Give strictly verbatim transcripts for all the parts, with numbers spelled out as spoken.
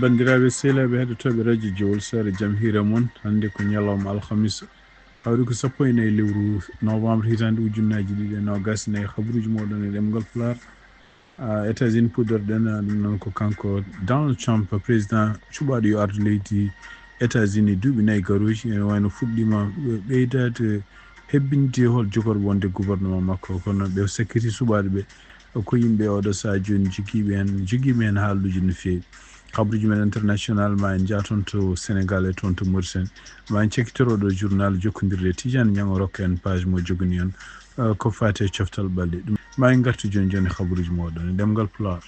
Banndiraaɓe sehilaaɓe heɗotooɓe radio Jowol Sare, jam hiire mon. Hannde ko ñalawma alhamis, hawri ko sappo e nayi lewru novembre, hitaande ujunnaaji ɗiɗi e noogas e nayi. Habruuji mooɗon e ɗemngal Pulaar. Ah, États-Unis puɗɗorɗen, ah, ɗum noon ko kanko Donald Trump, président cuɓaaɗo yo ardu leydi États-Unis duuɓi nayi garooji. Ene wayno fuɗɗiima ɓeydaade hebbinde hol jogorɓe wonde gouvernement makko, kono ɓe sakkiti suɓaaɓe ɓe ko yimɓe oɗo sahaa jooni jogiiɓe heen, jogiiɓe heen haalluuji no feewi. Habruuji men international ma en njah toon to Sénégal e toon to Mauritanie. Ma en cakkitoro ɗo journal jokkondirde e Tidiane Niang o rokka en page mo jogani en, eh, ko faati e coftal ɓalli. Ɗum ma en ngartu jooni jooni e habruuji mooɗon e ɗemngal Pulaar.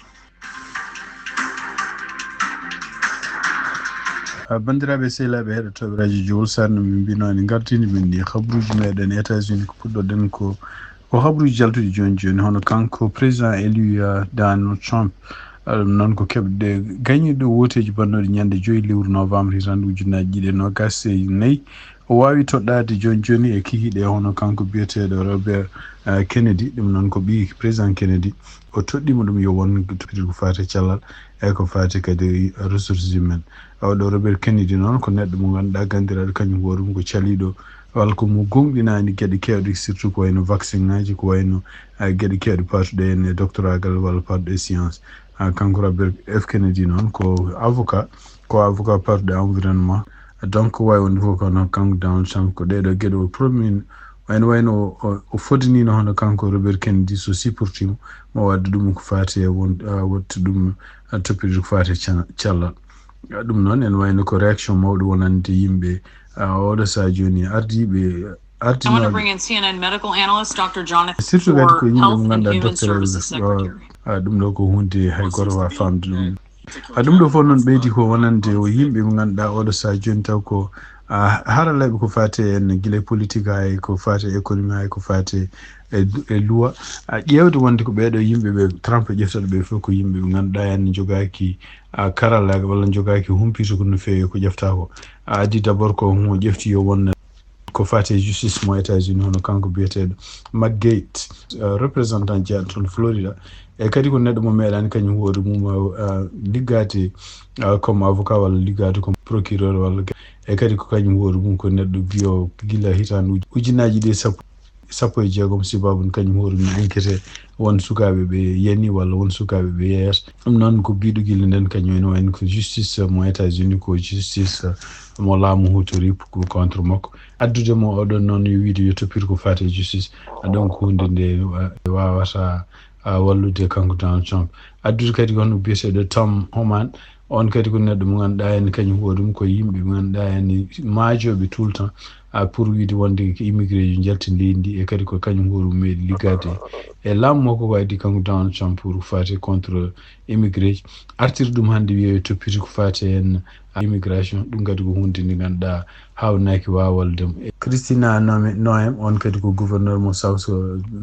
Ah, banndiraaɓe sehilaaɓe heɗotooɓe radio Jowol Sare, no min mbino ni, ngartini min ni habruuji meɗen e États-Unis. Ko puɗɗoɗen ko, ko habruuji jaltuɗi jooni jooni, hono kanko président élu, ah, Donald Trump. Ah, ɗum noon ko keɓde gañiiɗo wooteeji bannooɗi ñande joyi lewru novembre hitaande ujunnaaji ɗiɗi e noogas e nayi. O waawi toɗɗaade jooni jooni e kikiiɗe hono kanko biyeteeɗo Robert, ah, Kennedy. Ɗum noon ko ɓii président Kennedy. O toɗɗiima ɗum yo won toppitiri ko faati e cellal e ko faati kadi ressources humaines. Oɗo Robert Kennedy noon ko neɗɗo mo ngannduɗaa ganndiraaɗo kañum hoore mum ko caliiɗo walla ko mo gooŋɗinaani geɗe keewɗe, surtout ko wayno vaccin ŋaaji, ko wayno, ah, geɗe keewɗe paatuɗe heen e doctoragal walla paatuɗe e science. Ah, kanko Robert F Kennedy noon ko avocat, ko avocat paatuɗo e environnement. Donc, waawi wonde fof kono kanko Donald Trump ko ɗeɗo geɗe o premier, wayno, wayno o, o, o fodinino hono kanko Robert Kennedy so supportimo, mo wadde ɗum ko faati e won, ah, waɗde ɗum, ah, toppitde ko faati e ca-, cellal. Ah, ɗum noon ene wayno ko réaction mawɗo wonande yimɓe, ah, oɗo sahaa jooni ardiiɓe, I want to ardinooɓe. Bring in C N N medical analyst Doctor Jonathan Surtout kadi ko for yimɓe Health mo and ngannduɗaa Human docteur, Services ah, Secretary. Ah, ɗum ɗo ko hunde hay goto wa famde ɗum. Ah, ɗum ɗo fof noon ɓeydi ko wonande o yimɓe mo ngannduɗaa oɗo sahaa jooni taw ko, ah, haralleeɓe ko faati en gila e politique haa e ko faati e économie haa e ko faati e, e loi. Ah, ƴeewde wonde ko ɓeeɗo yimɓe ɓe Trump e ƴeftata ɓe fof ko yimɓe ɓe ngannduɗaa en jogaaki, ah, karallaagal walla jogaaki humpito ko no feewi ko ƴeftaa ko. Ah, adii d'abord ko mo ƴefti yo won ko faati e justice mo États-Unis, hono kanko biyeteeɗo McGate, uh, représentant jeyaɗo toon Florida. E kadi ko neɗɗo mo meeɗaani kañum hoore mum, uh, liggaade, uh, comme avocat walla liggaade comme procureur walla. E kadi ko kañum hoore mum ko neɗɗo biyo gila hitaande uj-, ujunnaaji ɗiɗi e sappo, sappo e jeegom, sababu kañum hoore mum enquête won sukaaɓe ɓe yani walla won sukaaɓe ɓe yeyata. Ɗum noon ko biɗo gila nden kañum ene wayno ko justice mo États-Unis, ko justice, uh, mo laamu huutori ko contre makko. Addude mo oɗon noon yo wiide yo toppito ko faati e justice. Ah, donc ko hunde nde wa-, wawata, ah, wallude kanko Donald Trump. Addude kadi ko hono biyeteeɗo Tom Homan, on kadi ko neɗɗo mo ngannduɗaa en kañum hoore mum ko yimɓe mo ngannduɗaa en maajooɓe tout le temps, ah, pour wiide wonde ko immigré jo njalti leydi ndi, e kadi ko kañum hoore mum meeɗi liggaade e laamu makko ko adii kanko Donald Trump pour faati contre immigré. Artirde ɗum hannde wiye yo toppito ko faati en immigration, ɗum kadi ko hunde nde ngannduɗaa hawnaaki waawal dem. Christina Noem, Noem, on kadi ko gouverneur mo South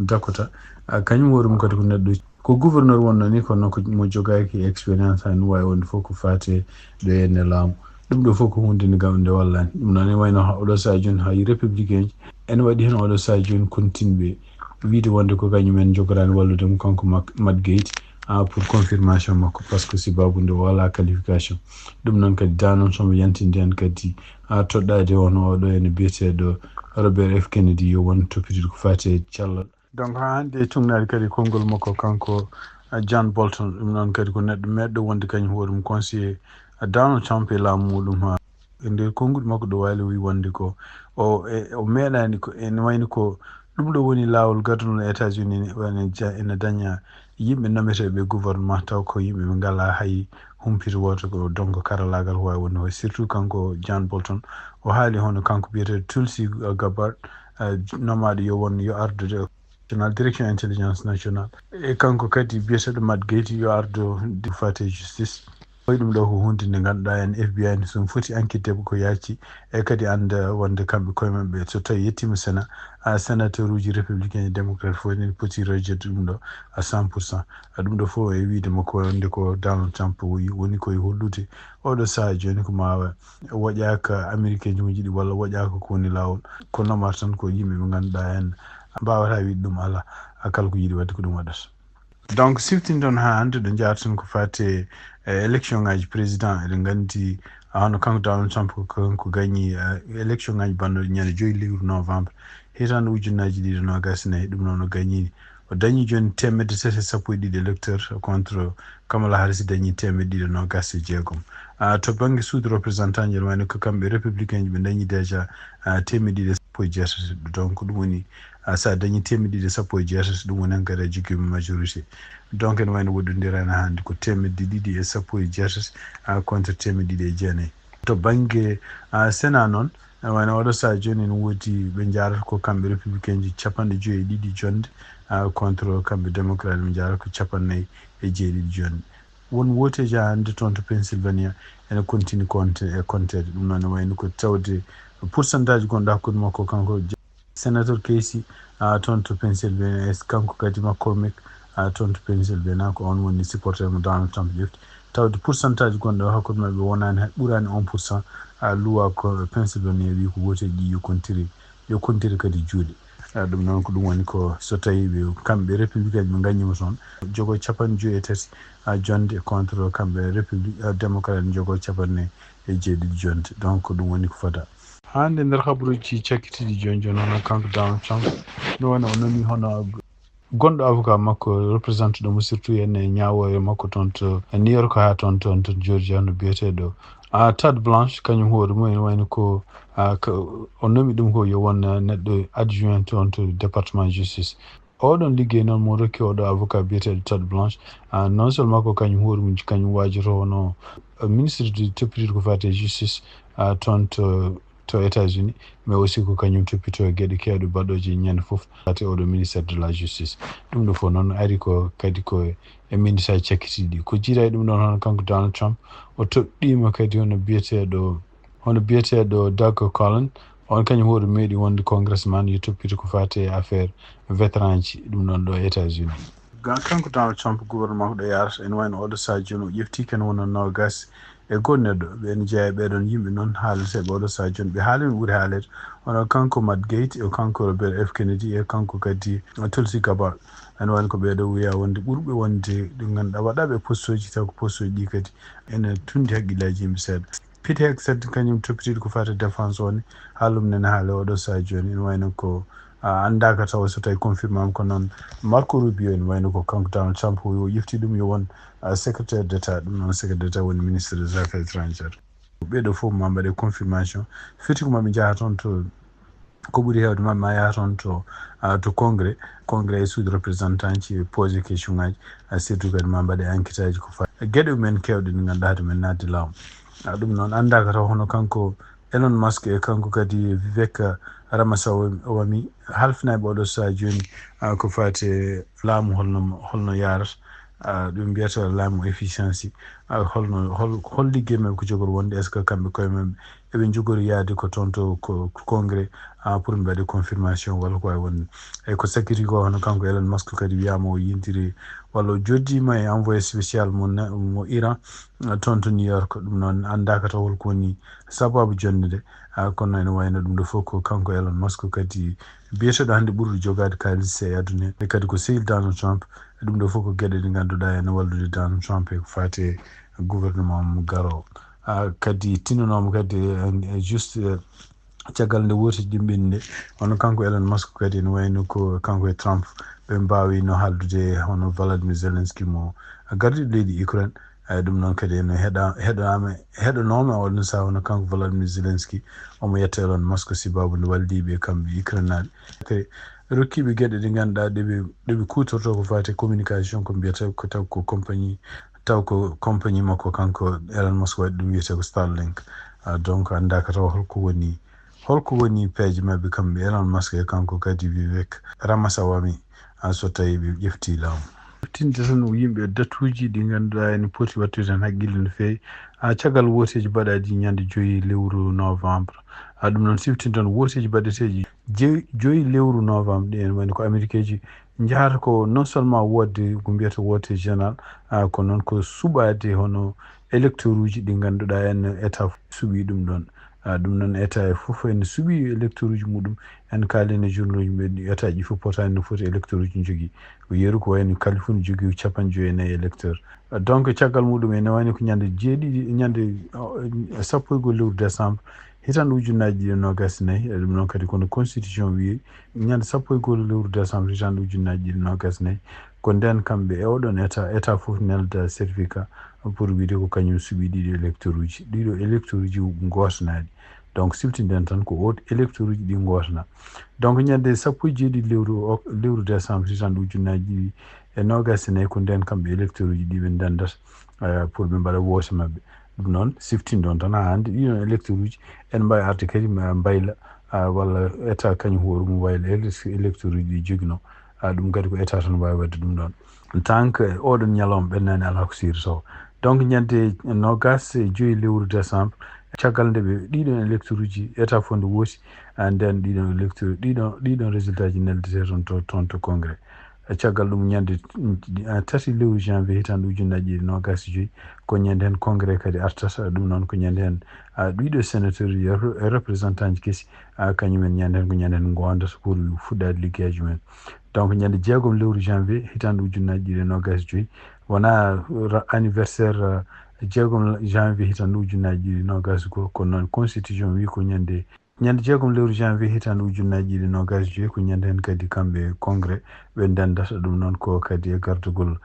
Dakota. Ah, kañum hoore mum kadi ko neɗɗo, ko gouverneur wonno ni, kono ko mo jogaaki expérience, hay no waawi wonde fof ko faati ɗo e nde laamu. Ɗum ɗo fof ko hunde nde gam nde wallaani. Ɗum noon ene wayno ha oɗo sahaa jooni hay républicain ene waɗi heen oɗo sahaa jooni kontinɓe wiide wonde ko kañum en jogoraani wallude mo kanko Mak-, Matt Gaetz, ah, pour confirmation makko, parce que sababu nde o alaa qualification. Ɗum noon kadi Donald Trump yantinde heen kadi, ah, toɗɗaade on oɗo ene biyeteeɗo Robert F Kennedy yo won toppitde ko faati e cellal. Donc haa hannde e tugnaade kadi konngol makko kanko, ah, John Bolton, ɗum noon kadi ko neɗɗo meeɗɗo wonde kañum hoore mum conseiller, ah, Donald Trump e laamu muɗum haa e nder konnguɗi makko ɗo waali o wi wonde ko o, e, o meeɗaani ko, ene wayno ko ɗum ɗo woni laawol gadunol États-Unis ne, ene ja-, ene daña yimɓe nometeeɓe gouvernement taw ko yimɓe ɓe ngalaa hay humpito wooto ko donc karallaagal ko waawi wonde hoy. Surtout kanko John Bolton, o haali hono kanko biyeteeɗo Tulsi Gabbard, eh, nomaaɗo yo won yo ardude National Direction Intelligence National. E kanko kadi biyeteeɗo Matt Gaetz yo ardo faate justice. Koye ɗum ɗo ko hunde nde ngannduɗaa en F B I ne so foti enquête ko yaaci, e kadi annda wonde kamɓe koye maɓɓe so tawi yettiima Sénat, a sénateur uji républicain et démocrate fof ene poti rejette ɗum ɗo à cent pour cent. A ɗum ɗo fof e wiide makko wonde ko Donald Trump woni, woni koye hollude oɗo sahaa jooni ko ma woƴaaka américain ji ɗi walla woƴaaka ko woni laawol. Ko nomar tan ko yimɓe ɓe ngannduɗaa en mbaawataa wiide ɗum alaa, a kala ko yiɗi waɗde ko ɗum waɗata. Donc, siftinton haa hannde ɗo njaarten ko faati e élection ngaji président. Eɗen nganndi, ah, hono kanko Donald Trump ko kanko gañi, ah, élection ngaji bannoɗi ñande joyi lewru novembre, hitaande ujunnaji ɗiɗi e noogas e nayi. Ɗum noon o gañi, o dañi jooni teemedde tati e sappo e ɗiɗi électeur contre Kamala Harris dañi teemedde ɗiɗi e noogas e jeegom. Ah, to bannge suudu représentant ji, ene wayno ko kamɓe républicain ji ɓe dañi déjà, ah, teemedde ɗiɗi e sappo e jeetati. Donc ɗum woni, ah, so a dañi teemedde ɗiɗi e sappo e jeetati, ɗum woni hankadi a jogiima majorité. Donc ene wayno woɗɗondiraani hannde ko teemedde ɗiɗi e sappo e jeetati, ah, contre teemedde ɗiɗi e jeenayi. To bannge, ah, Sénat noon, ene wayno oɗo sahaa jooni ene woodi ɓe njaarata ko kamɓe républicain ji capanɗe joyi e ɗiɗi jonnde, ah, contre kamɓe démocrate ɓe njaarata ko capanɗe nayi e jeeɗiɗi jonnde. Won wooteeji haa hannde toon to Pennsylvania ene continue konte e konteede. Ɗum noon ene wayno ko tawde pourcentage gonɗo hakkunde makko kanko Senator Casey, ah, toon to Pennsylvania, e kanko kadi McCormick, ah, toon to Pennsylvania, ko on woni supporter mo Donald Trump ƴefti. Tawde pourcentage gonɗo hakkunde maɓɓe wonaani hay, ɓuraani un pour cent, ah, luwaa ko Pennsylvania wi ko wooteeji ɗi yo kontiri, yo kontiri kadi juuɗe. Ah, ɗum noon ko ɗum woni ko so tawi ɓe, kamɓe républicain ɓe gaññima toon, jogo capanɗe joyi e tati, ah, jonnde contre kamɓe république, ah, démocrate jogo capanɗe nayi e jeeɗiɗi jonnde. Donc ko ɗum woni ko fada. Hannde nder habaruuji cakkitiiɗi jooni jooni, hono kanko Donald Trump, no wayno o nomi hono gonɗo avocat makko, représentant ɗum surtout en e ñaawooyo makko toon to New York haa toon, toon, toon Georgia, no biyeteeɗo, ah, Todd Blanche, kañum hoore mum ene wayno ko, ah, ka, o nomi ɗum ko yo won, ah, neɗɗo adjoint toon to département justice. Oɗon liggey noon mo rokki oɗo avocat biyeteeɗo Todd Blanche, ah, non seulement ko kañum hoore mum, kañum waajoto hono, ah, ministre du toppitiiɗo ko faati e justice, ah, toon to, to États-Unis, mais aussi ko kañum toppitoo geɗe keewɗe baɗooje ñande fof, faati oɗo ministère de la justice. Ɗum ɗo fof noon ari ko kadi ko e ministère cakkitiiɗi. Ko jiidaa e ɗum ɗoon, hono kanko Donald Trump, o toɗɗiima kadi hono biyeteeɗo, hono biyeteeɗo Doug Collins, on kañum hoore meeɗi wonde congressman yo toppito ko faati e affaire vétéran ji, ɗum ɗoon ɗo États-Unis. Ga-, kanko Donald Trump, gouvernement ko ɗo yaarata, ene wayno oɗo sahaa jooni o ƴefti ken wona noogas e goɗɗo neɗɗo. Ɓe ene jeyaa e ɓee ɗoon yimɓe noon haaleteeɓe oɗo sahaa jooni. Ɓe haali no ɓuri haaleede, hono kanko Matt Gaetz, e kanko Robert F Kennedy, e kanko kadi Tulsi Gabbard. Ene wayno ko ɓee ɗo wiyaa wonde ɓurɓe wonde ɗi ngannduɗaa waɗaaɓe e postooji, taw ko postooji ɗi kadi ene tundi hakkillaaji yimɓe seeɗa. Pete hek sed kañum toppitiiɗo ko faati e défense o ne, haalum nene haale oɗo sahaa jooni, ene wayno ko, ah, anndaaka taw so tawi confirmama ko noon. Marco Rubio ene wayno ko kanko Donald Trump o ƴefti ɗum yo won, ah, secrétaire d'État, ɗum noon secrétaire d'État woni ministre des affaires étrangères. Ɓee ɗo fof ma mbaɗe confirmation. Fiti ko maɓe njaha toon to, ko ɓuri heewde maɓe ma yaha toon to, ah, to congrès, congrès e suudu représentant ji posé question ngaji, ah, surtout kadi ma mbaɗe enquête aji ko fa-, geɗe men keewɗe ɗe ngannduɗaa hade men naatde laamu. Ah, ɗum noon anndaaka taw hono kanko Elon Musk e kanko kadi Vivek Ramaswamy halfinaaɓe oɗo sahaa jooni, ah, ko faati e laamu holno, holno yaarata, ah, ɗum mbiyata laamu efficiency, ah, holno, hol, hol liggey maɓɓe ko jogori wonde, est-ce que kamɓe koye maɓɓe eɓe njogori yaade ko toon to ko, ko congrès, ah, pour ɓe mbaɗa confirmation walla ko waawi wonde. Eyi ko sakkiti ko hono kanko Elon Musk kadi wiyaama o yintiri walla o joddiima e envoyé spécial mo na-, mo Iran, ah, toon to New York. Ɗum noon anndaaka taw holko woni sababu jonnde nde. Ah, kono ene wayno ɗum ɗo fof ko kanko Elon Musk kadi biyeteeɗo hannde ɓurɗo jogaade kaalis e aduna he. Nde kadi ko sehil Donald Trump. Ɗum ɗo fof ko geɗe ɗe ngannduɗaa ene wallude Donald Trump e ko faati e gouvernement mo garoowo. Ah, kadi tinnonooma kadi, eh, juste, eh, caggal nde wooteeji ɗin ɓenni nde, hono kanko Elon Musk kadi ene wayno ko kanko e Trump ɓe mbaawino haaldude e hono Volodymyr Zelensky mo gardiiɗo leydi Ukraine. Eyi, ɗum noon kadi ene heɗa-, heɗanaama, heɗanooma oɗon sahaa hono kanko Volodymyr Zelensky, omo yetta Elon Musk sababu nde walliiɓe kamɓe Ukrainenaaɓe. Te rokkiiɓe geɗe ɗe ngannduɗaa ɗe ɓe, ɗe ɓe kuutortoo ko faati e communication, ko mbiyata ko taw ko compagnie, taw ko compagnie makko kanko Elon Musk waɗi ɗum wiyetee ko Starlink. Ah, donc anndaaka taw holko woni, holko woni peeje maɓɓe kamɓe Elon Musk e kanko kadi Vivek Ramaswamy, ah, so tawi ɓe ƴefti laamu. Siftinde tan yimɓe datuuji ɗi ngannduɗaa ene poti waɗtude heen hakkille no feewi, haa caggal wooteeji baɗaaɗi ñande joyi lewru novembre. Haa ɗum noon siftinton wooteeji baɗeteeɗi je-, joyi lewru novembre ɗi, ene wayno ko Amerikeeji njahata ko non seulement woodde ko mbiyata woote général, ah, kono noon ko suɓaade hono électeuruuji ɗi ngannduɗaa en État suɓii ɗum ɗoon. Ah, ɗum noon, État e fof ene suɓi électeuruuji muɗum. En kaalii e journal uji men, État ji fof potaani no foti électeuruuji jogii. Ko yeru ko wayno Californie jogii ko capanɗe joyi e nayi électeur. Ah, donc, caggal muɗum ene wayno ko ñande jeeɗiɗi, ñande, oh, sappo e goo lewru décembre, hitande ujunnaaji ɗiɗi e noogaas e nayi. Eh, ɗum noon kadi kono constitution wiyi ñande sappo e goo lewru décembre hitande ujunnaaji ɗiɗi e noogaas e nayi, ko ndeen kamɓe e oɗon État, État fof nelda certificat pour wiide ko kañum suɓi ɗiɗo électeuruuji. Ɗiɗo électeuruuji gootanaaɗi. Donc, siftinden tan ko o électeuruuji ɗi gootana. Donc, ñande sappo e jeeɗiɗi lewru o-, lewru décembre hitande ujunnaaji ɗiɗi e noogaas e nayi, ko ndeen kamɓe électeuruuji ɗi ɓe ndendata, eh, pour ɓe mbaɗa woote maɓɓe. Ɗum noon, siftinɗon tan haa hannde, ɗiɗon électeuruuji ene mbaawi arde kadi ma mbayla, ah, walla État kañum hoore mum wayla ele-, électeuruuji ɗi joginoo. Ah, ɗum kadi ko État tan waawi waɗde ɗum ɗoon. Tant que oɗon ñalawma ɓennaani alaa ko siirtoo. Donc, ñande noogaas e joyi lewru décembre, caggal nde ɓe ɗiɗon électeuruuji État fof nde wooti, ah, ndeen ɗiɗon électeur, ɗiɗon, ɗiɗon résultat ji neldetee toon to, toon to Congrès. E caggal ɗum, ñande, mm, tati lewru janvier hitande ujunnaaji ɗiɗi noogaas e joyi, ko ñande heen Congrès kadi artata. Ɗum noon ko ñande heen, ah, ɗiɗo sénateur e représentant ji kesi, ah, kañum en ñande heen ko ñande heen ngoondata pour fuɗɗaade liggeyaaji mumen. Donc, ñande jeegom lewru janvier hitande ujunnaaji ɗiɗi noogaas e joyi, wonaa ra-, anniversaire, ah, jeegom janvier hitande ujunnaaji ɗiɗi noogaas e goo, kono noon constitution wi ko ñande Ñande jeegom lewru janvier hitande ujunnaaji ɗiɗi noogaas e joyi, ko ñande heen kadi kamɓe Congrès ɓe ndendata. Ɗum noon ko kadi e gardagol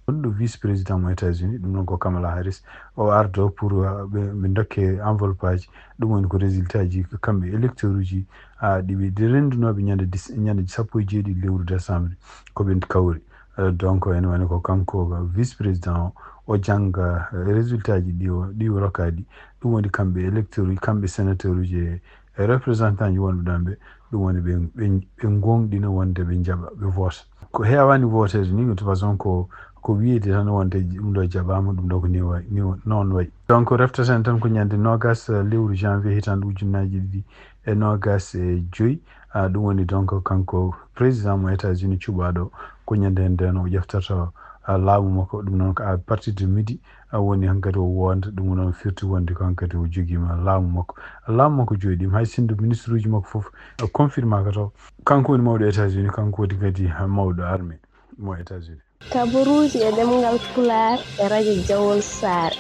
gonɗo vice président mo États-Unis, ɗum noon ko Kamala Harris. O ardo pour, uh, ɓe, ɓe ndokke enveloppe aji. Ɗum woni ko résultat ji kamɓe électeuruuji, uh, ɗi ɓe, ɗi renndunooɓe ñande dis-, ñande sappo e jeeɗiɗi lewru décembre ko ɓe kawri. Uh, donc, ene woni ko kanko vice président o, o jannga, uh, résultat ji ɗi o, ɗi o rokaaɗi. Ɗum woni kamɓe électeuruuji, kamɓe sénateur uji e e représentant ji wonɓe ɗoon ɓe, ɗum woni ɓe, ɓe, ɓe ngoongɗina wonde ɓe njaɓa, ɓe voota. Ko heewaani vooteede ni, de toute façon, ko, ko wiyeede tan wonde ɗum ɗo jaɓaama, ɗum ɗo ko ni wayi, ni wa-, noon wayi. Donc, reftaten tan ko ñande noogaas lewru janvier hitande ujunnaaji ɗiɗi e noogaas e joyi. Ah, ɗum woni donc kanko président mo États-Unis cuɓaaɗo, ko ñande heen ndeen o ƴeftata, ah, laamu makko, ɗum noon ko à partir de midi, ah, woni hankadi o woonda, ɗum noon firti wonde ko hankadi o jogiima laamu makko. Laamu makko jooɗiima, hay sinno ministre uji makko fof, ah, confirmaka taw. Kanko woni mawɗo États-Unis, kanko woni kadi, ah, mawɗo armée mo États-Unis. Kabaruuji e ɗemngal Pulaar e radio Jawol Saare.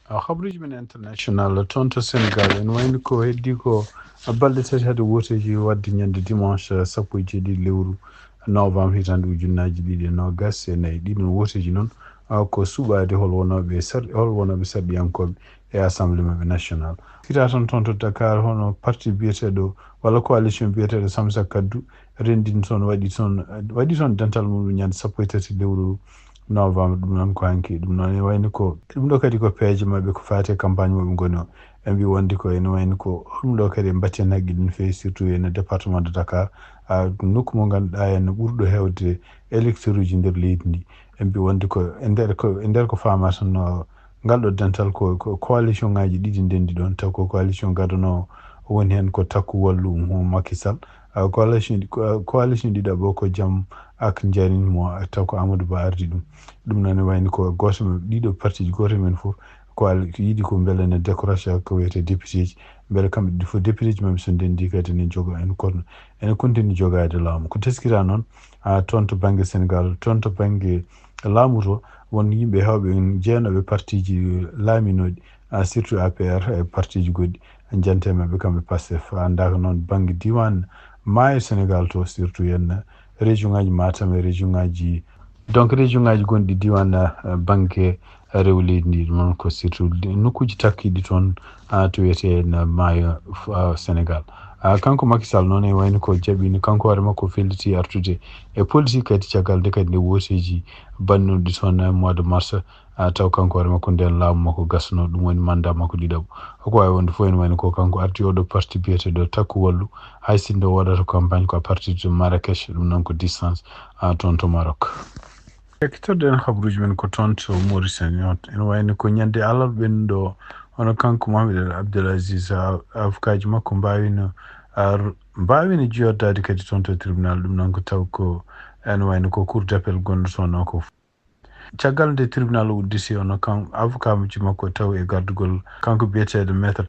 Ah, kabaruuji men international, toon to Sénégal, ene wayni ko heddi ko balɗe tati hade wooteeji waɗde ñande dimanche, ah, sappo e jeeɗiɗi lewru novembre hitande ujunnaaji ɗiɗi e noogaas e nayi. Ɗiɗon wooteeji noon, ah, ko suɓaade hol wonooɓe sar-, hol wonooɓe sarɗiyankooɓe e Assemblée maɓɓe national. Sira tan toon to Dakar, hono parti biyeteeɗo walla coalition biyeteeɗo Samsa Kaddu renndini toon, waɗi toon, waɗi toon dental mum ñande sappo e tati lewru novembre. Ɗum noon ko hanki. Ɗum noon ene wayni ko, ɗum ɗo kadi ko peeje maɓɓe ko faati e campagne mo ɓe ngoni o. Ɓe mbi wonde ko ene wayni ko ɗum ɗo kadi ɓe mbatti heen haqqille no feewi, surtout e département de Dakar, ah, nokku mo ngannduɗaa ene ɓurɗo heewde électeuruuji nder leydi ndi. Ɓe mbi wonde ko e nder ko, e nder ko faama tan no ngal ɗo dental ko, ko coalition ngaji ɗiɗi ndendi ɗoon, taw ko coalition gadano woni heen ko Takku Wallu mo Macky Sall. Ah, coalition ɗi-, ko, coalition ɗiɗaɓo ko Jam ak Njariñ mo, taw ko Amadou Ba ardi ɗum. Ɗum noon ne wayni ko gooto men, ɗiɗo parti ji gooto men fof ko al-, yiɗi ko mbele ne décroché ko wiyetee député ji. Mbele kamɓe ɗiɗi fof député ji maɓɓe so ndendi kadi ne jogo en kono ene continue jogaade laamu. Ko teskira noon, ah, toon to bannge Sénégal, toon to bannge laamu to, won yimɓe heewɓe en jeenooɓe parti ji laaminooɗi, ah, surtout A P R e parti ji goɗɗi, jante maɓɓe kamɓe Pastef. Anndaaka noon bannge diiwaan maayo Sénégal to, surtout en région ngaji Matam e région ngaji, donc région ngaji gonɗi diiwaan, ah, bannge rewo leydi ndi, ɗum noon ko surtout nokkuuji takkiiɗi toon, ah, to wiyetee na maayo, ah, Sénégal. Ah, kanko Macky Sall noon e wayno ko jaɓiino, kanko hoore makko felliti artude e politique kadi caggal nde kadi nde wooteeji bannuɗi toon e mois de mars, ah, taw kanko hoore makko ndeen laamu makko gasno, ɗum woni mandat makko ɗiɗaɓo. Ko waawi wonde fof ene wayno ko kanko ardi oɗo parti biyeteeɗo Takku Wallu, hay sinno waɗata campagne ko à partir de Marrakech, ɗum noon ko distance, ah, toon to Maroc. Ekkitorɗen habaruuji men ko toon to Mauritanie. Ene wayno ko ñande alarba ɓennuɗo, hono kanko Mohamed El Abdelaziz, a-, avocatji makko mbaawino, ar-, mbaawino joddaade kadi toon to tribunal. Ɗum noon ko taw ko ene wayno ko cour d'appel gonɗo toon o ko. Caggal nde tribunal o udditi, hono kan avocat ji makko taw e gardugol kanko biyeteeɗo maître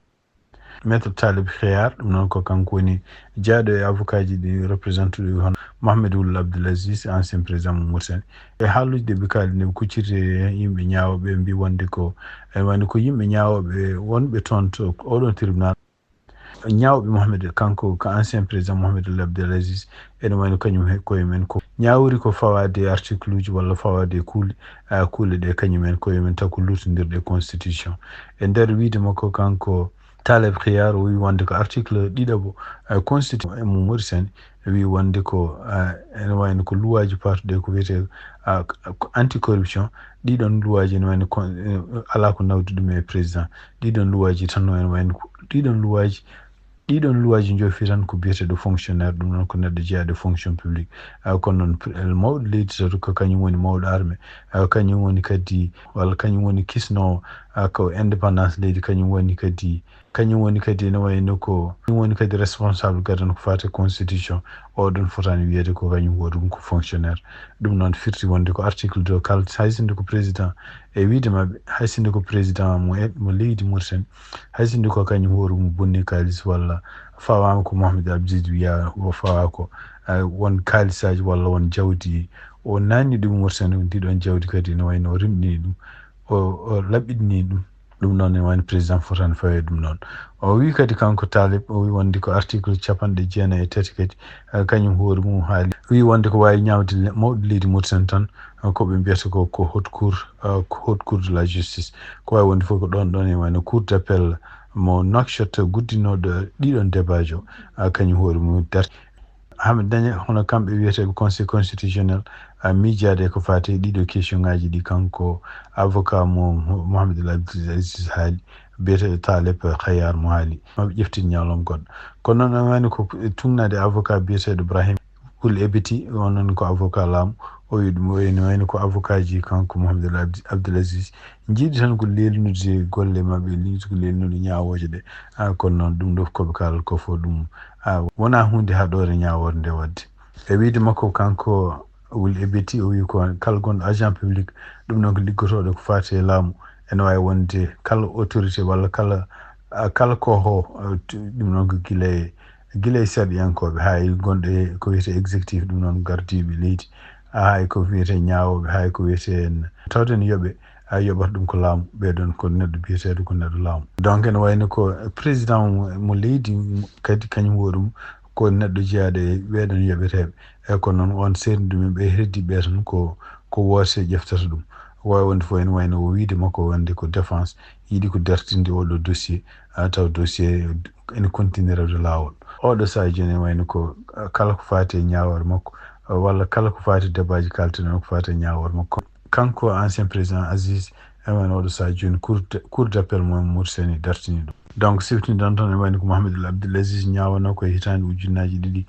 Maître Talib Khayar, ɗum noon ko kanko woni jeyaaɗo e avocat ji ɗi représenté ɗo, hono Mohamed Wul Abdul Aziz, ancien président mo Mauritanie. E haaluuji ɗi ɓe kaali, nde ɓe kuccirta e yimɓe ñaawooɓe, ɓe mbi wonde ko, ene wayno ko yimɓe ñaawooɓe wonɓe toon to oɗon tribunal. Ñaawɓe Mohamed, kanko ko ancien président Mohamed Wul Abdul Aziz, ene wayno kañum he koye men ko ñaawori ko fawaade e article uji walla fawaade e kuule, ah, kuule ɗe kañum en koye men taw ko luutndirɗe e constitution. E nder wiyde makko kanko Taleb Khiyar, o wi wonde ko article ɗiɗaɓo, eh, constitution mo Mauritanie wi wonde ko, eh, ene wayno ko luwaaji partuɗe ko wiyetee, ah, ko anti-corruption, ɗiɗon luwaaji ene wayno ko, eh, alaa ko nawdi ɗum e président. Ɗiɗon luwaaji tan no ene wayno ko, ɗiɗon luwaaji, ɗiɗon luwaaji njoofi tan ko biyeteeɗo fonctionnaire, ɗum noon ko neɗɗo jeyaaɗo e fonction publique. Ah, kono noon, pr-, mawɗo leydi tawde ko kañum woni mawɗo armée, ah, kañum woni kadi, walla kañum woni kisnoowo, ah, ko indépendance leydi, kañum woni kadi, kañum woni kadi ene wayno ko, kañum woni kadi responsable gadano ko faati e constitution. Oɗon fotaani wiyeede ko kañum woni ɗum ko fonctionnaire. Ɗum noon firti wonde ko article deux kala, hay sinno ko président, e wiyde maɓɓe, hay sinno ko président mo e, mo leydi Mauritanie, hay sinno ko kañum hoore mum bonni kaalis walla fawaama ko Mohamed Abdou Aziz wiya o fawa ko, eh, won kaalisaaji walla won jawdi o naanni ɗum Mauritanie, ndiɗon jawdi kadi ene wayno o rimɗini ɗum, o, o laɓɓiɗini ɗum. Ɗum noon ene wayno président fotaani faweede ɗum noon. O wi kadi kanko Taleb, o wi wonde ko article capanɗe jeenayi e tati kadi, eh, kañum hoore mum haali. Wi wonde ko waawi ñaawde le-, mawɗo leydi Mauritanie tan, eh, ko ɓe mbiyata ko, ko haute cour, eh, ko haute cour de la justice. Ko waawi wonde fof ko ɗoon ɗoon ene wayno cour d'appel mo Nouakchott guddinooɗo ɗiɗon debaajo, eh, kañum hoore mum darti. Haa ɓe daña hono kamɓe wiyeteeɓe Conseil constitutionnel, a miijaade e ko faati e ɗiɗo question ŋaaji ɗi kanko avocat mo Mo-, Mohamed El Abdel Aziz haali, biyeteeɗo Taleb Khayar mo haali. Maɓe ƴeftin ñalawma goɗɗo. Kono noon, ene wayno ko tuugnaade avocat biyeteeɗo Ibrahim Wul Ebeti, on noon ko avocat laamu. O wi ɗum, o ene wayno ko avocat ji kanko Mohamed El Abd-, Abdel Aziz. Njiɗi tan ko leelnude golle maɓɓe, njiɗi ko leelnude ñaawooje ɗe. Ah, kono noon, ɗum ɗo ko ɓe kaalata ko fof ɗum, ah, wonaa huunde haɗoore ñaawoore nde waɗde. E wiyde makko, kanko Wul Ebeti, o wi ko kala gonɗo agent public, ɗum noon ko liggotooɗo ko faati e laamu, ene waawi wonde kala autorité walla kala, ah, kala koho, ah, tu-, ɗum noon ko gila e, gila e sarɗiyankooɓe, haa e gonɗo e ko wiyetee exécutif, ɗum noon gardiiɓe leydi, haa e ko wiyetee ñaawooɓe, haa e ko wiyetee en, tawde ne yoɓe, a yoɓata ɗum ko laamu, ɓeɗon ko neɗɗo biyeteeɗo ko neɗɗo laamu. Donc ene wayno ko président mo, mo leydi kadi kañum hoore mum ko neɗɗo jeyaaɗo e ɓeɗon yoɓeteeɓe. Eyyi, kono noon on seerndi ɗumen ɓe heddi ɓe tan ko, ko woote ƴeftata ɗum. Waawi wonde fof ene wayno o wiide makko wonde ko défense yiɗi ko dartinde oɗo dossier, a taw dossier ene continue rewde laawol. Oɗo sahaa jooni ene wayno ko, ah, kala ko faati e ñaawoore makko, ah, walla kala ko faati e debaaji kalteɗen ko faati e ñaawoore makko. Kanko ancien président Aziz, ene wayno oɗo sahaa jooni cour de, cour d'appel mo Mauritanie dartini ɗum. Donc, siftiniɗen tan, ene wayno ko Mohamed El Abdel Aziz ñaawano ko e hitaande ujunnaaji ɗiɗi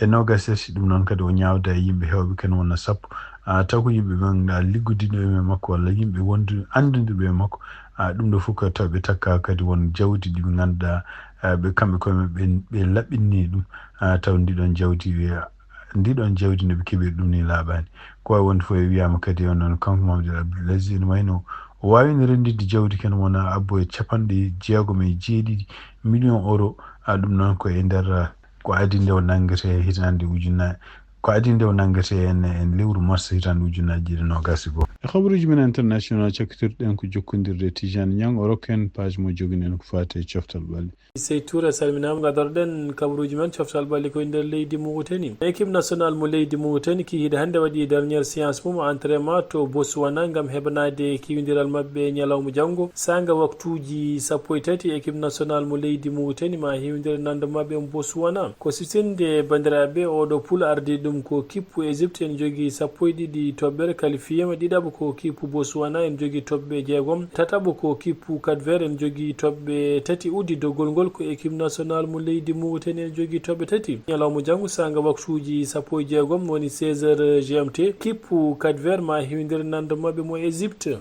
e noogaas e tati, ɗum noon kadi o ñaawda e yimɓe heewɓe, ken wona sappo. Ah, taw ko yimɓe ɓe ngannduɗaa liggodinooɓe e makko walla yimɓe wondu-, anndondirɓe e makko. Ah, ɗum ɗo fof ko taw ɓe takka kadi won jawdi ɗi ɓe ngannduɗaa, ah, ɓe kamɓe koye maɓɓe ɓe, ɓe laɓɓinni ɗum. Ah, taw ndiɗon jawdi wiya, ndiɗon jawdi no ɓe keɓiri ɗum ni laaɓaani. Ko waawi wonde fof e wiyaama kadi on noon kanko Mamadou Abdoul Aziz ene wayno o waawino renndinde jawdi ken wona abbo e capanɗe jeegom e jeeɗiɗi million euro. Ah, ɗum noon ko e nder, ah, ko adii nde o nanngetee hitaande ujunnaje, ko adii nde o nanngetee en, en lewru mars hitaande ujunnaaje ɗiɗi noogaas e go'o. E habaruuji men international, cakkitorɗen ko jokkondirde e Tijani Niang, o rokka en page mo jogini en ko faati e coftal ɓalli. Sey Touré, a salminaama. Gadoroɗen kabaruuji men coftal ɓalli ko e nder leydi Mauritanie. Équipe nationale mo leydi Mauritanie kikiiɗe hannde waɗi dernière séance mum entraînement to Botswana ngam heɓanaade kiwindiral maɓɓe ñalawma janngo. Saanga waktuuji sappo e tati, équipe nationale mo leydi Mauritanie ma hiwindira nande maɓɓe mo Botswana. Ko siftin'de banndiraaɓe, oɗo poule ardii ɗum ko kippu Égypte, en jogii sappo e ɗiɗi toɓɓere, qualifié ma. Ɗiɗaɓo ko kippu Botswana, en jogii toɓɓe jeegom. Tataɓo ko kippu Cap Vert, en jogii toɓɓe tati. Uddi doggol ngol ko équipe nationale mo leydi Mauritanie, en jogii toɓɓe tati. Ñalawma janngo saanga waktuuji sappo e jeegom, woni seize heures G M T, kippu Cap Vert ma hiwindira nande maɓɓe mo Égypte.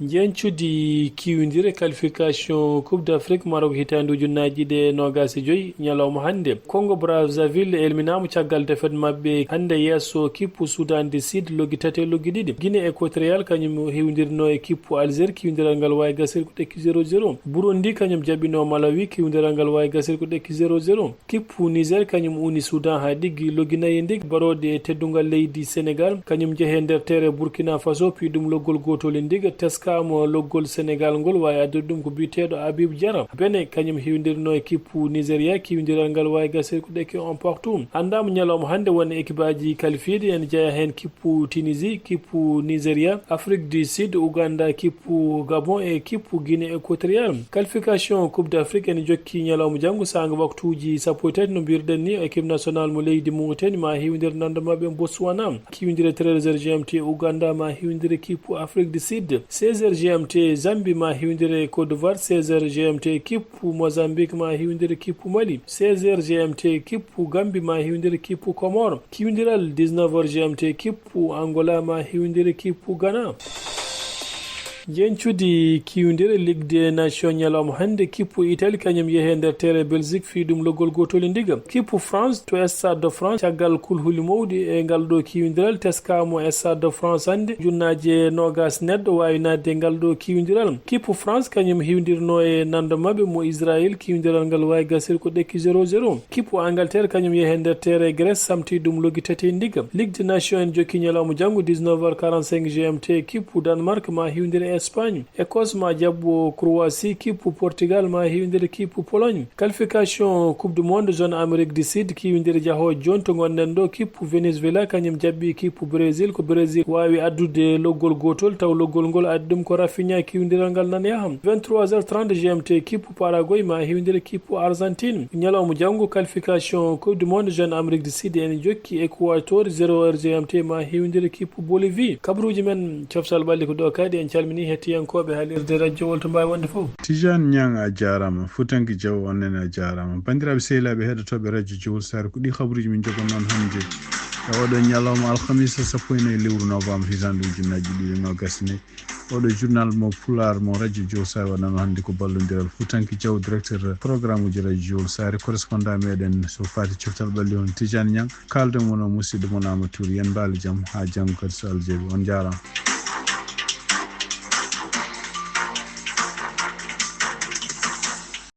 Njencudi kiwindire qualification Coupe d'Afrique Maroc hitaande ujunnaaji ɗiɗi e noogaas e joy, ñalawma hannde. Congo Brazzaville elminaama caggal defet maɓɓe hannde yeeso kippu Soudan du Sud, loggi tati e loggi ɗiɗi. Guinée Équatoriale kañum hewindirno e kippu Algérie, kiwindiral ngal waawi gasirde ko ɗekki zéro zéro. Burundi kañum jaɓino Malawi, kiwindiral ngal waawi gasirde ko ɗekki zéro zéro. Kippu Niger kañum uni Soudan haa ɗiggi, loggi nayi e ndigi. Barooɗe e teddungal leydi Sénégal kañum njehe nder tere Burkina Faso, piɗum loggol gotol e ndiga, teskama loggol Sénégal ngol waawi addude ɗum ko biyeteeɗo Habib Diarra. Benin kañum hewindirno e kippu Nigeria, kiwindiral ngal waawi gasirde ko ɗekki un partout. Anndaama ñalawma hannde won ekipaji kalfiiɗi, ene jeya heen kippu Tunisie, kippu Nigeria, Afrique du Sud, Ouganda, kippu Gabon e kippu Guinée Équatoriale. Qualification Coupe d'Afrique ene jokki ñalawma janngo saanga waktuuji sappo e tati, no mbirɗen ni, équipe nationale mo leydi Mauritanie ma hewindir nanda maɓɓe Botswana. Kiwindire treize heures G M T, Ouganda ma hewindire kippu Afrique du Sud. Seize heures G M T, Zambie ma hewindire Côte d'Ivoire. Seize heures G M T, kippu Mozambique ma hewindire kippu Mali. Seize heures G M T, kippu Gambie ma hewindire kippu Comores. Kiwindiral dix-neuf heures G M T, kippu Angola ma hewindire kippu Ghana. Jencudi kiwindire Ligue des Nations ñalawma hannde, kippu Italie kañum yehe nder tere Belgique fii ɗum loggol gotol e ndiga. Kippu France to Stade de France, caggal kulhuli mawɗi e ngal ɗo kiwindiral, teskamo Stade de France hannde, ujunnaaje noogaas neɗɗo waawi naatde e ngal ɗo kiwindiral. Kippu France kañum hewindirno e nando maɓɓe mo Israël, kiwindiral ngal waawi gasirde ko ɗekki zéro zéro. Kippu Angleterre kañum yehe nder tere Grèce, samti ɗum loggi tati e ndiga. Ligue des Nations en jokki ñalawma janngo dix-neuf heures quarante-cinq G M T, kippu Danemark ma hewindire Espagne. Écosse ma jaɓɓo Croatie, kippu Portugal ma hewindire kippu Pologne. Qualification Coupe du Monde zone Amérique du Sud, kiwindire jahooje jooni to ngonɗen ɗo, kippu Venezuela kañum jaɓɓi kippu Brésil. Ko Brésil waawi addude loggol gotol, taw loggol ngol addi ɗum ko Rafinha, kiwindiral ngal nan yaha. Vingt-trois heures trente G M T, kippu Paraguay ma hewindire kippu Argentine. Ñalawma janngo qualification Coupe du Monde zone Amérique du Sud ene jokki, Équateur zéro heures G M T ma hewindire kippu Bolivie. Kabaruuji men coftal ɓalli ko ɗo kadi, en calmini hettiyankooɓe haalirde radio Wolto Mbawi wonde fof. Tijane Niang, a jaarama. Futanki Diaw, onnen a jaarama. Bandiraɓe sehilaaɓe heɗotooɓe radio Jowol Saare, ko ɗi kabaruuji min jogonnoon hannde e oɗo ñalawma alhamisa sappo e nayi lewru novembre hitande ujunnaaji ɗiɗi e noogas e nayi. Oɗo journal mo Pulaar mo radio Jowol Saare waɗano hannde ko ballondiral Futanki Diaw, directeur programme uji radio Jowol Saare, correspondant meɗen so faati coftal ɓalli on Tijane Niang, kaalden won o musidɗo mon Amadou Touré. Yen mbaalo jam haa janngo kadi so Allah jaɓi. On jaarama.